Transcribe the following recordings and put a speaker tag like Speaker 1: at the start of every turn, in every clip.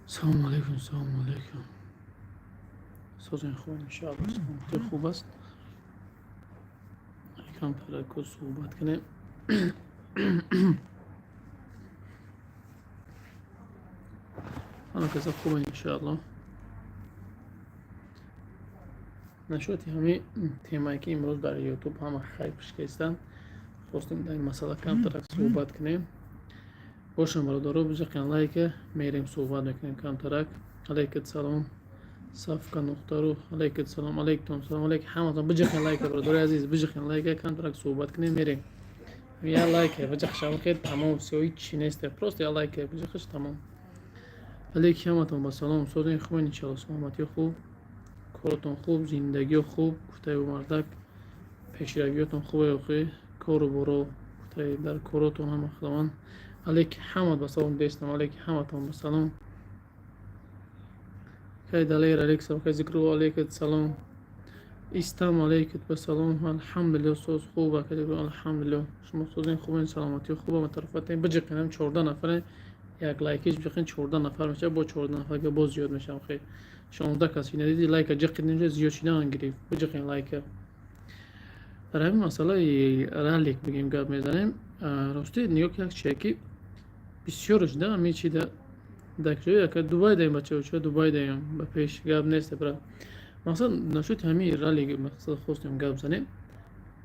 Speaker 1: Салому алейкум, салому алейкум. Созен, хуб, иншоалло, саломатӣ хуб аст. Камтарако суҳбат кунем. Ҳама каса хубан, иншоалло. Нашоти ҳамин темае, ки имрӯз дар Ютуб ҳама хайп шикастанд, хостем дар ин масъала камтарак суҳбат кунем. Бошам, бародаро, бижақен лайка, мерем, суҳбат мекунем камтарак. Алейкум салом, Сафка нуқтару, алейкум салом, алейкум салом, алейк ҳаматон. Биҷақен лайка, бародари азиз, биҷақен лайка, камтарак суҳбат кунем, мерем. Я лайка биҷақшам, хел тамом, всё, ҳичи нест, просто я лайка биҷақаш, тамом. Алейки ҳаматон ба салом. Созен, хубен, иншалло, саломатӣ хуб, коротон хуб, зиндагиё хуб, гуфтаи мардак, пешравиётон хубе, охи кору боро, гуфтаи, дар коротон ҳама худованд. Алейки ҳамат ба салом дестам, алейки ҳаматон ба салом. Кай Далер, алейк салом, кай Зикрулло, алейкат салом. Истам, алейкат ба салом. Алҳамдулилло, соз хуб, алҳамдулилло. Шумо созен, хубен, саломатӣ хуба матарафатен. Биҷиқинам, 14 нафаре, як лайкиш биҷиқин, 14 нафар мешавад, бо 14 нафарга боз зиёд мешавам. Хе 16 кас надиди, лайка ҷиқидем, зиёд шидан гирифт. Биҷиқин лайка. Дар ҳамин масъалаи ралик бигем, гап мезанем. Рости, нигоҳ, як чие, ки бисёрш да ҳамин чи да дар ҷои яка Дубай даем, бачаҳо, чо Дубай даем, ба пеш гап нест, бра. Мақсад, нашуди ҳамин ралли мақсад хостем гап занем.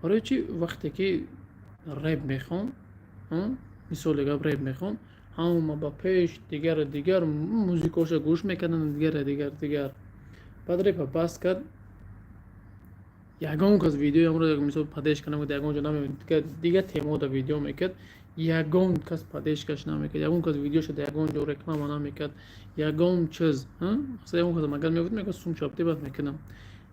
Speaker 1: Барои чи вақте ки реп мехон, мисоли гап, реп мехон, ҳама ба пеш, дигар дигар музикаоша гӯш мекарданд, дигар дигар дигар. Баъд репа баст кард, ягон кас видеоямро, мисол, поддержка намекард, ягон ҷо намекард, дигар темаода видео мекард, ягон кас поддержкаш намекард, ягон кас видеошо дар ягон ҷо реклама намекард, ягон чиз. Ягон кас магар мегуфт, мегуфт: «Сум чапти, баъд мекунам».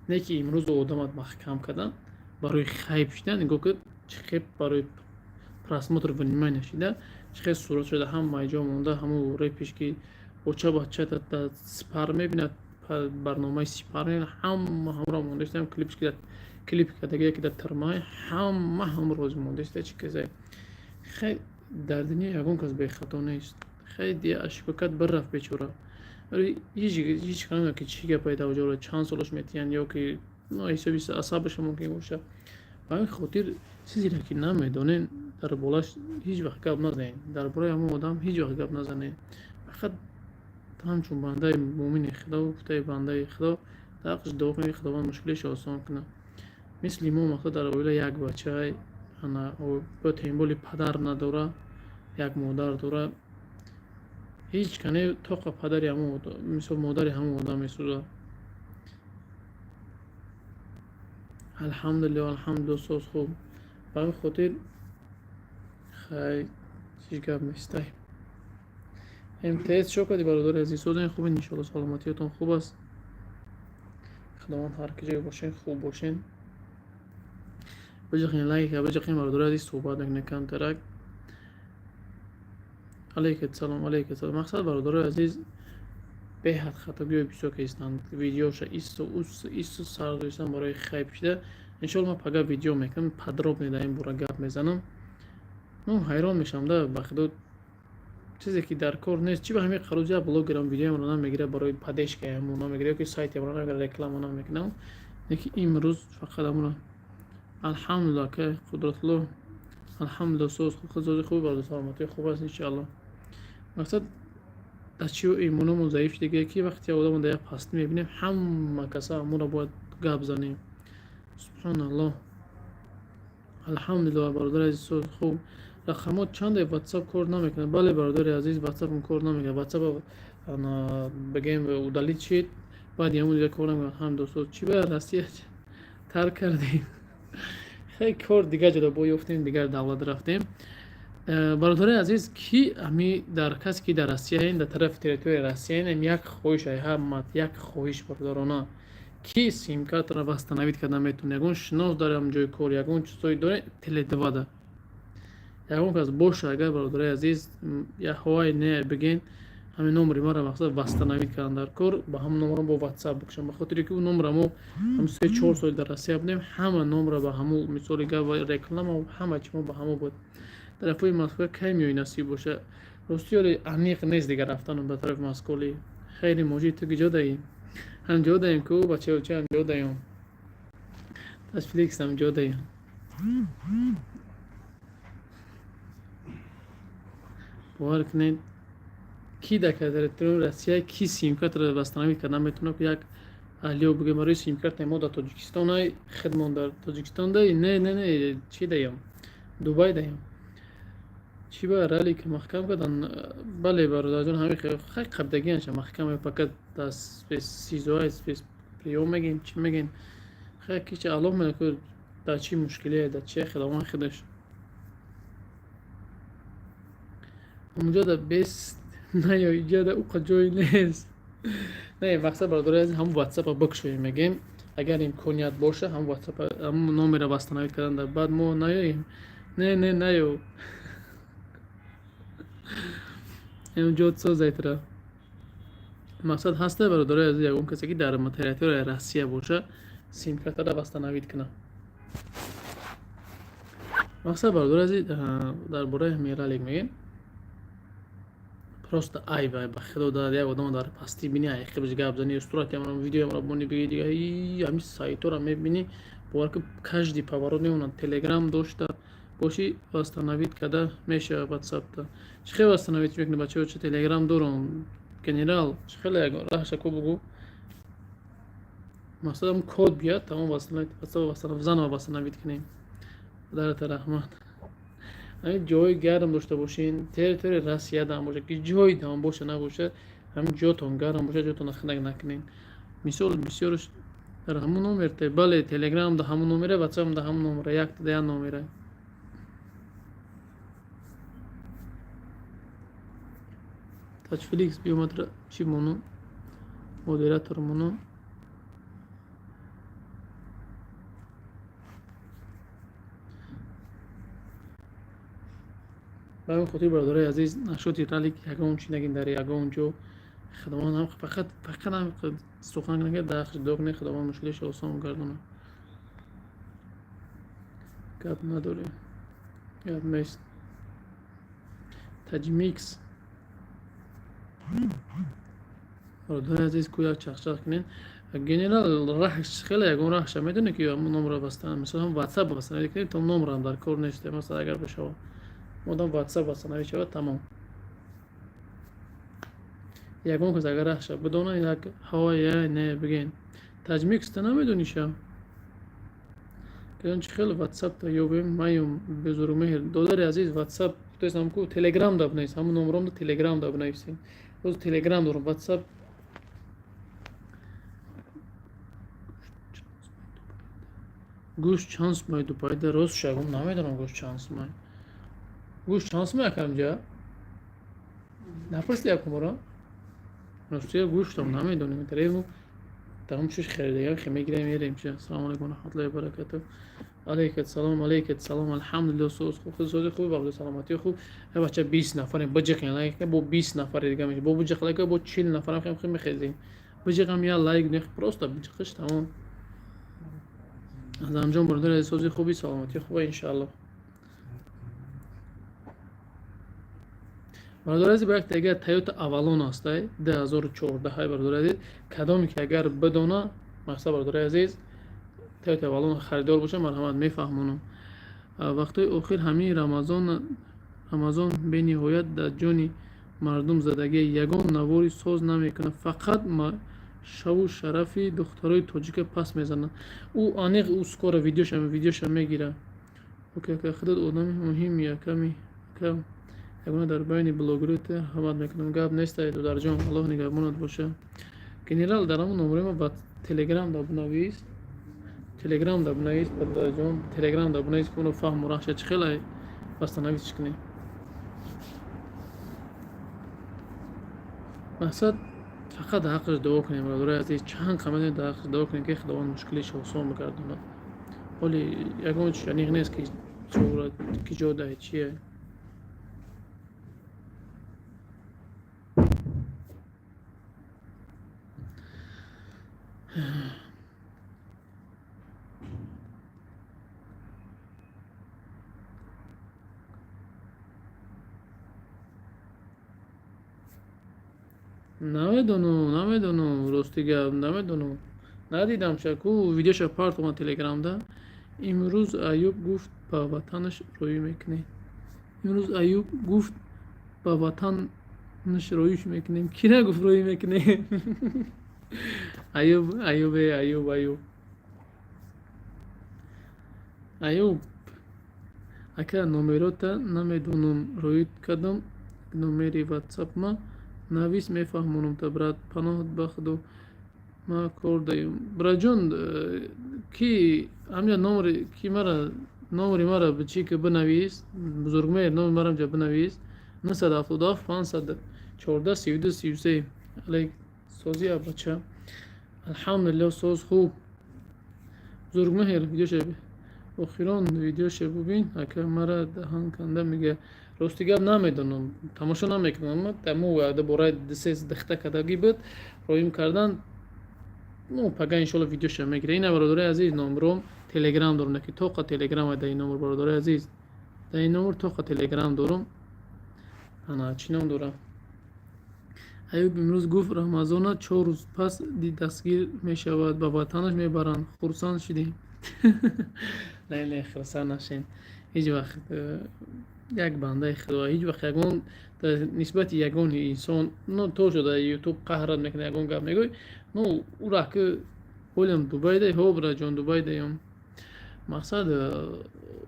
Speaker 1: Не ки имрӯз одамат маҳкам кардан барои хайп шидан. Нигоҳ кун, чӣ хел барои просмотр, внимание шида, чӣ хел сурат шуда, ҳамаи ҷо монда. Ҳамун репиш, ки оча бача сипар мебинад, барномаи сипар мебинад, ҳама ҳамро монда. Клипш, ки клип кардаги, ки дар тирмай, ҳама ҳам рози монда. Чӣ казай? Хел дар дунё ягон кас бехато нест. Хел ошибка кард, бирафт бечора. Ҳеҷ намедонам, ки чӣ гапае дар оҷора, чанд солаш метиҳанд ё ки ҳисоби асабаша мумкин бошад. Ба ҳамин хотир чизеро, ки намедонем, дар болаш ҳеҷ вақт гап назанем, дар бораи ҳамон одам ҳеҷ вақт гап назанем. Фақат ҳамчун бандаи муъмини Худо, гуфтаи бандаи Худо, дар ҳаққаш дуо кунем, ки Худованд мушкилиша осон кунад. Мисли мо, мақсад, дар оила як бача, бо темболи падар надора, як модар дора. Ҳеҷ кане тоқа падари ҳамон, мисол, модари ҳамон одам месӯзад. Алҳамдулилло, алҳамдулилло, соз, хуб. Ба ҳамин хотир хай, чӣ гап нестай. МТС чо кардӣ, бародари азиз? Созен, хубен, иншоалло, саломатиётон хуб аст. Худованд ҳар ки ҷое бошен, хуб бошен. Биҷиқин лайка, биҷиқин, бародари азиз, суҳбат мекунем камтарак. Алейкум салом, алейкум салом. Мақсад, бародарои азиз, беҳад хатогиҳои бисёр кистанд. Видеоша исту ус исту сар донистан барои хайп шида. Иншоалло, ман пага видео мекунам, подробно дар ин бора гап мезанам. Ну, ҳайрон мешавам да, ба худо, чизе ки дар кор нест. Чи ба ҳамин қароз як блогерам видеоямро намегирад, барои поддержкаямро намегирад, ёки сайтямро намегирад, реклама намекунам. Лекин имрӯз фақат амро. Алҳамдулилла, ка Қудратулло, алҳамдулилла, соз, сози, хуби, бародар, саломатӣ хуб аст, иншоалло. Мақсад, дар чи имонамон заиф шудагие, ки вақте одамо дар як пастӣ мебинем, ҳама каса ҳамонро бояд гап занем. Субҳоналлоҳ. Алҳамдулилла, бародари азиз, соз, хуб. Рақамот чанде? Ватсап кор намекунад. Бале, бародари азиз, ватсапам кор намекунад. Ватсап, бигем, удалить шид, баъди ҳамон дига кор намекунад. Ҳам дӯсто, чӣ ба Россия тарк кардем? Хеле кор дигар ҷода бо ёфтем, дигар давлат рафтем. Бародари азиз, ки ҳами дар касе, ки дар Россияен, дар тарафи территорияи Россияен, як хоҳиш ай ҳамат, як хоҳиш, бародарона: ки симкартро восстановить карда метавонад, ягон шинос дар ҳам ҷои кор, ягон чизҳое доред, Теле2 да ягон кас боша, агар, бародари азиз, ҳавай не биген. Ҳамин номери маро мақсад восстановить кардан дар кор, ба ҳамон номерам бо ватсап бикушам, ба хотире ки ӯ номера мо ҳам 3-4 сол дар Россия будем, ҳама номера ба ҳамун, мисоли гап, реклама, ҳама чи мо ба ҳамон буд. Тарафҳои Москва кай меои, насиб боша? Рости, ёре аниқ нест дигар рафтанам ба тарафи Москволи. Хейри моҷи, ту ки ҷо даӣ? Ҳам ҷо даем ку, бачаоча, ҳам ҷо даём. Ташфликс ҳам ҷо даем. Бовар кунед, ки дар территорияи Россия ки симкартро восстановить кардан метавонад? Як алё бигӯем, барои симкарта мо дар Тоҷикистон, хидмон дар Тоҷикистон дай. Не, не, не, чӣ даем, Дубай даем. Чӣ ба ралика маҳкам кардан? Бале, бародарҷон, ҳамин хай қабдагианша маҳкам, фақат дар СИЗО, спецприём мегем, чӣ мегем, хай кича Аллоҳ медонад, ки дар чӣ мушкилие, дар чи хидоман худаш ҳамунҷо бес наё, иҷода уқа ҷой нест. Не, мақсад, бародари азиз, ҳамун ватсапа бикушоем, мегем, агар имконият боша, ҳамун ватсапа, ҳамун номера восстановить кардан, дар баъд мо наёем. Не, не, наё, ҷот созайтра. Мақсад ҳаста, бародари азиз, ягон касе ки дар территорияи Россия боша, симкартара восстановить кунад. Мақсад, бародари азиз, дар бораи ҳамин ралик мегем, просто айб, ба худо, дар як одам дар пастӣ бини, ай хибш гап зани, суратямро, видеоямро бони, биги, дига ҳамин сайтора мебинӣ, бовар ки каждый поворот мемонад. Телеграм дошта бошӣ, восстановить карда мешавад. Ватсапта чӣ хел восстановить мекунӣ, бачаҳо? Чи телеграм дорам, генерал, чӣ хеле ягон раҳша ку бугӯ. Мақсадам код биёд, тамом, ватсап заново восстановить кунем. Дарата раҳмат. Ҳамин ҷои гарм дошта бошин, территорияи Россиядам боша, ки ҷои дам боша, набоша, ҳамин ҷотон гарм боша, ҷотонро хунак накунед. Мисол, бисёрш дар ҳамун номер, бале, телеграм да ҳамун номера, ватсапам да ҳамун номера, якта да як номера. Тачфликс биомадра, чӣ мону, модератор мону. Ба ҳамин хотир, бародарои азиз, нашоти ралик ягон чи нагин, дар ягон ҷо худованд ҳам фақат, фақат ҳам сухан накард, дар ҳаққаш дуо кунед, худованд мушкилиашро осон гардонад. Гап надорем, гап нест. Таҷмикс, бародари азиз, ку як чахчах кунед. Генерал, раҳш хеле ягон раҳша медонӣ, ки ҳамун номро бастан, мисол, ҳам ватсап бастан кунед, то номрам дар кор нест. Масалан, агар бишавад, модам ватсап восстановить шавад, тамом. Ягон кас агар раҳша бидона, як ҳавоя не бигӯен. Таҷмикста намедониша, кадон чӣ хеле ватсапта ёбем, маём безурумеҳр. Додари азиз, ватсап гуфтаистам ку, телеграм да бинавис, ҳамун номром да телеграм да бинависем. Боз телеграм дорам, ватсап. Гӯшт чанд сумай Дубайда? Рост шагум, намедонам, гӯшт чанд сумай, гӯшт чанд сумай, акамҷа напурсиди якумора. Ростия, гӯштам намедонем, дарему даром чиш харидагам, хе мегирем, мерем. Чи, ассалому алайкум варахматуллоҳи вабаракатуh. Алайкат салом, алайкат салом. Алҳамдулилло, соз хуб, сози хуб, бағди саломатӣ хуб. Э бача, 20 нафарем, биҷиқен лайк, бо 20 нафари дига меша, бо биҷиқ лайк, бо 40 нафарам хем хем мехезем. Биҷиқам я лайк, нех, просто биҷиқиш, тамом. Азамҷон, бародари азиз, сози хуби, саломатӣ хуба, иншааллоҳ. Бародари азиз, ба як дигар Тойота Авалон аст, 2014. Бародари азиз, кадоме ки агар бидона, мақсад, бародари азиз, Тойота Авалон харидор боша, марҳамат, мефаҳмонам. Вақтҳои охир ҳамин рамазон бениҳоят дар ҷони мардум задагӣ, ягон навори соз намекунад, фақат шаву шарафи духтарои тоҷика пас мезанад. Ӯ аниқ, ӯ скоро видеоша мегирад. Окей, ака, худат одами муҳими, аками, ака, ягона дар байни блогерот ҳурмат мекунам. Гап нест, додарҷон, Аллоҳ нигаҳбонат боша. Генерал, дар ҳамон номерои ма ба телеграм да бинавис, телеграм да бинавис, бародарҷон, телеграм да бинавис, ки фаҳму раҳша чӣ хеле восстановить кунем. Мақсад, фақат дар ҳаққаш дуо кунем, бародарои азиз, чанд қамаде дар ҳаққаш дуо кунем, ки Худованд мушкилиша осон бигардонад. Ҳоли ягон чи аниқ нест, ки ки ҷо дай чие. Намедонам, намедонам, рости гап, намедонам, надидам шаку видеоша партома телеграмда. Имрӯз Аюб гуфт, ба ватанаш роӣ мекунем. Имрӯз Аюб гуфт, ба ватанаш роиш мекунем. Ки нагуфт роӣ мекунем? Аюб, Аюбе, Аюб, Аюб, Аюб ака, номерота намедонам, роид кардам. Номери ватсапма навис, мефаҳмонам та, брат. Паноҳ ба Худо, ма кор даём. Братҷон, ки ҳамҷа номери ки мара, номери мара чӣ ки бинавис. Бузургмеҳр, номи мара ҳамҷа бинавис: 977 514 32 33. Алейк, созӣ, абача? Алҳамдулилло, соз, хуб. Бузургмеҳр, видеоша, охирон видеоша бубин, ака. Мара даҳан канда мега. Рости гап, намедонам, тамошо намекунам. Дамо бораи дусе дихта кардагӣ буд, роим кардан. Ну, пага иншолло видеоша мегира. Ина, бародарои азиз, номром телеграм дорум, ки тоқа телеграм дар ин номр. Бародарои азиз, дар ин номр тоқа телеграм дорум. Ана, чӣ ном дорам? Аюб имрӯз гуфт, Рамазона 4 рӯз пас дастгир мешавад, ба ватанаш мебаранд. Хурсанд шудем. Не, не, хурсанд нашем. Ҳеҷ вақт як бандаи Худо ҳеҷ вақт ягон нисбати ягон инсон, ну, то шуда ютуб қаҳрат мекунад, ягон гап мегӯй, ну, ура ки ҳолям Дубайдай. Ҳо, браҷон, Дубайдаём. Мақсад,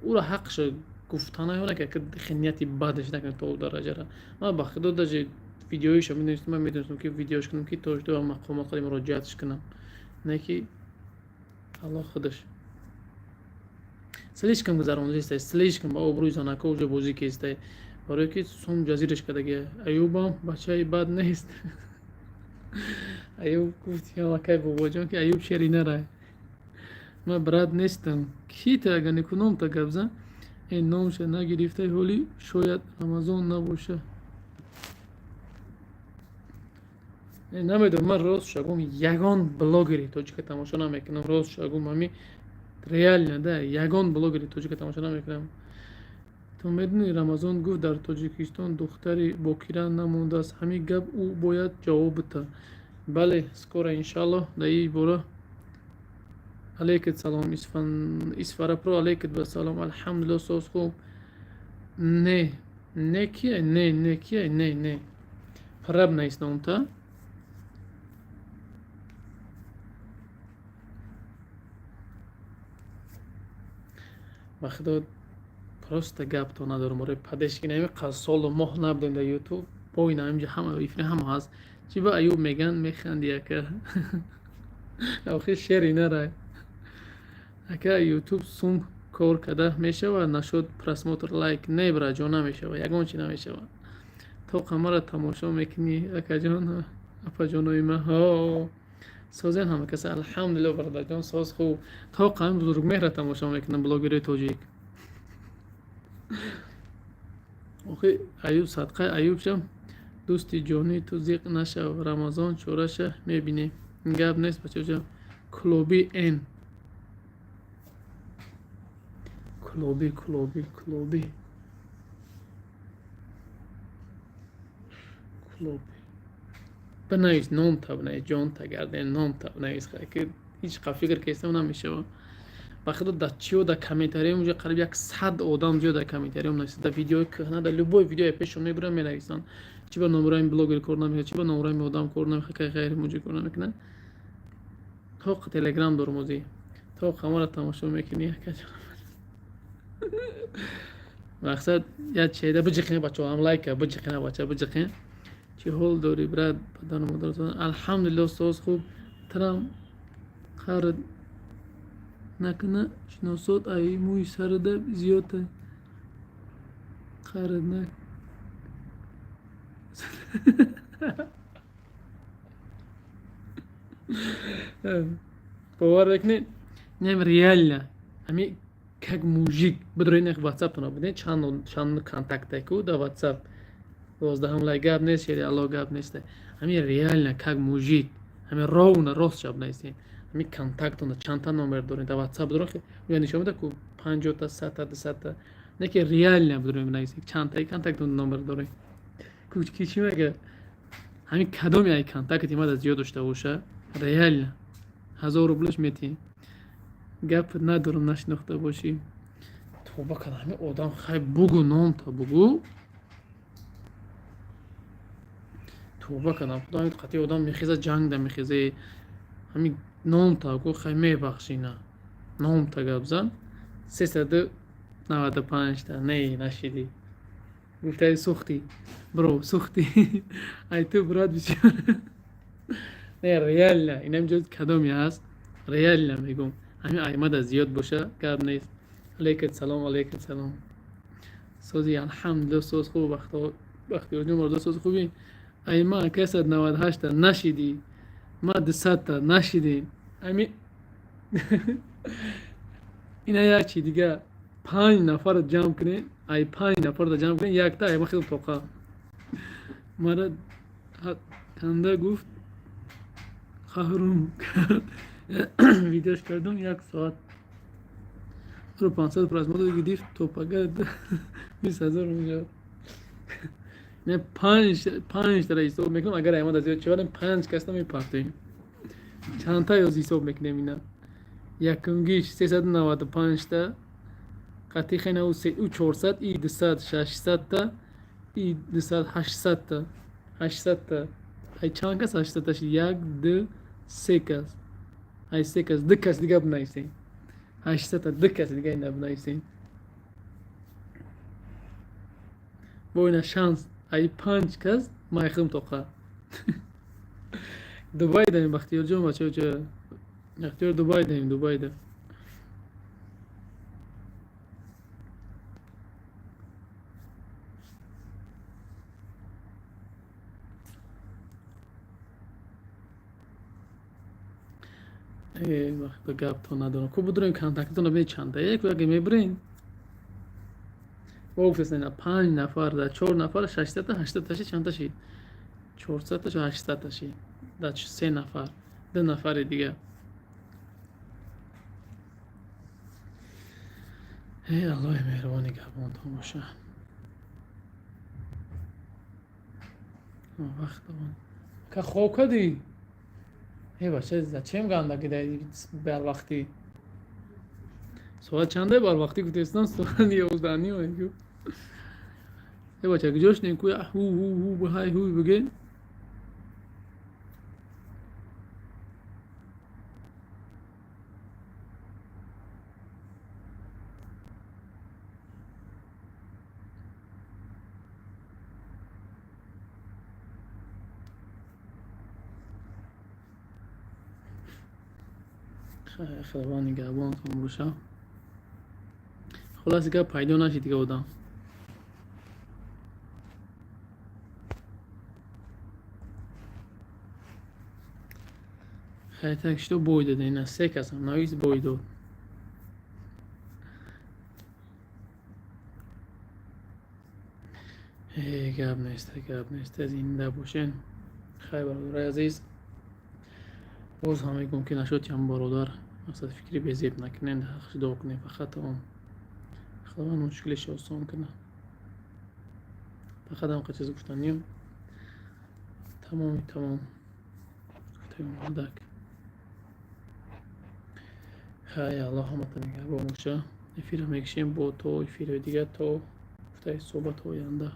Speaker 1: ура ҳақша гуфтана ки нияти бадаш накунад то дараҷара. Ман ба Худо, даже видеоиша медонистам, ман медонистам, ки видеош кунам, ки то шуда мақомот қади муроҷиатш кунам, не ки Аллоҳ худаш слишком гузарондистай, слишком ба обрӯи занако уже бозӣ кестай, барое ки сум ҷазираш кардаги. Аюбам бачаи бад нест. Аюб гуфт, аллакай бобоҷон, ки Аюб шери нарай. Ман брат нестам. Ки та, агар нику номта гап зан. Э, номша нагирифтай ҳоли, шояд Рамазон набоша. Намедонам, ман рост шагум, ягон блогери тоҷика тамошо намекунам. Рост шагум, ами реально да, ягон блогери тоҷика тамошо намекунам. Ту медонӣ, Рамазон гуфт, дар Тоҷикистон духтари бокира намондааст. Ҳамин гап ӯ бояд ҷавоб бита. Бале, скоро, иншаллоҳ, дар ин бора. Алейкум салом, Исфарапро, алейкум басалом. Алҳамдулилло, соз, хуб. Не, не, кия? Не, не, кия? Не, не, праб наис номта. Ба Худо, просто гапто надорам барои поддержки. Нами солу моҳ набудем дар ютуб, боина инҷа ҳама ифри ҳама ҳаст. Чӣ ба Аюб меган, механди, ака? Охи шери нарай, ака. Ютуб сум кор карда мешавад? Нашуд просмотр, лайк. Не, браҷон, намешавад, ягон чи намешавад. То қамара тамошо мекунӣ, акаҷон, апаҷонои ма? Ҳо, созен ҳама каса? Алҳамдулилло, бародарҷон, соз, хуб. То қами бузургмеҳра тамошо мекунам, блогерои тоҷик. Охи Аюб, садқаи Аюб шам, дӯсти ҷонӣ, ту зиқ нашав. Рамазон чораша мебинем, гап нест, бачаҷон. Клуби н клуби, клуби, клуби, клуби. Бинавис номта, бинавис, ҷонта гарден, номта бинавис, ки ҳеҷ қа фикр кестам намешава. Ба худо, дар чиё, дар комментариям уже қариб 100 одам зиёд дар комментариям нависанд. Дар видеои кӯҳна, дар любой видеое пешон мебурам, менависанд: чи ба номраи блогер кор намекунад, чи ба номраи одам кор намекунад, кай ғайри муҷи кор намекунад. Тоқ телеграм дорум озӣ, тоқ ҳамаро тамошо мекунӣ, акаҷон? Мақсад, як чеда биҷиқин, бачаҳо, ҳам лайка биҷиқин, бача, биҷиқин. Чӣ ҳол дорӣ, брат? Падару модар? Алҳамдулилло, соз, хуб. Трам қард накуна, шиносот ай мӯи сарада зиёдта қард на. Бовар мекунед, нем, реально ҳами как мужик бидрои ватсаптона биден, чанд контактаку дар ватсап 12-ҳам лай. Гап нест, шери Алло, гап нест. Ҳами реально как мужик, ҳами ровно рост шаб наистем. Ҳамин контактона чандта номер дорем дар WhatsApp дорем, ё нишон медиҳад ку 50-та, 100-та, 200-та. Не ки реально бидорем бинависем чандтаи контактона номер дорем. Ки чӣ мега? Ҳамин кадоме ай контакти мада зиёд дошта боша, реально 1000 рублаш метиҳем. Гап надорам, нашинохта бошӣ. Тоба кардам, ҳамин одам хай бугу, номта бугу. Тоба кардам, худо ҳамин қатъи одам мехеза, ҷангда мехезе. Ҳамин номта гу, хай мебахшӣ, на. Номта гап зан. 395-та. Не, нашидӣ. Гуфтаи сӯхтӣ. Бро, сӯхтӣ. Ай ту, брат, бисёр. Не, реально, инам ҷо кадоме ҳаст? Реально мегӯм. Ҳамин аймада зиёд боша, гап нест. Алейкум салом, алейкум салом. Сози, алҳамдулилла, соз хуб, Бахтиёрҷон бародар, сози хубӣ? Ай ма 198-та нашидӣ. Ма 200-та нашидем. Ами ина як чи дига, панҷ нафарро ҷамъ кунем, ай панҷ нафарро ҷамъ кунем, якта ай ма хеле тоқа. Мара канда гуфт, қаҳрум видеош кардум, як соат ро 500 просмотр гирифт, то пага 20 000 мешавад. Не, панҷтара ҳисоб мекунам, агар аймада зиёд шавад, панҷ кас намепартоем. Чандта ёз ҳисоб мекунем ина. Якумгиш 395-та, қатъи хена ӯ 400, и 200, 600-та, и 200, 800-та. 800-та. Ай чанд кас 800-та шид? Як, ду, се кас. Ай се кас, ду кас дига бинависем. 800-та, ду кас дига ина бинависем. Бо ина шанс, ай панҷ кас майхим тоқа. Дубай даем, Бахтиёрҷон, бачаҳо. Бахтиёр, Дубай даем, Дубай да. Вақта гапто надорам. Ку будурем контактатонро бинед чанда. Як яке мебирем. Во гуфтаст, ина панҷ нафар да чор нафар 600-та, 800-та шид, чандта шид? 400-та шид, 800-та шид. Да се нафар, ду нафари дига. Эй Аллоҳи меҳрубон, нигаҳбонтон боша. Вақт ка хоб кардӣ? Э бача, зачем гандаги барвақтӣ? Соат чанде барвақтӣ гуфтестам, соат 11:30. Э бача, куҷо шудем? Ку ҳу ҳу ҳу ҳай ҳуй бигӯ. Худованд нигаҳбонтон боша. Хулоси гап, пайдо нашид дига одам. Хай, так что бой дада, ина се касам навис, бой дод. Э, гап нест, гап нест, зинда бошен. Хай, бародарои азиз, боз ҳам мегӯм, ки нашоти ҳам бародар, мақсад фикри безеб накунем, ҳақш дуо кунем, фақат он Худованд мушкилиша осон кунад. Фақат ҳамқа чиз гуфтанем. Тамоми тамом. Гуфтаем мардак. Хай, Аллоҳ ҳаматон нигаҳбон боша. Эфирро мекушем бо то эфирҳои дигар, то гуфтаи суҳбати оянда.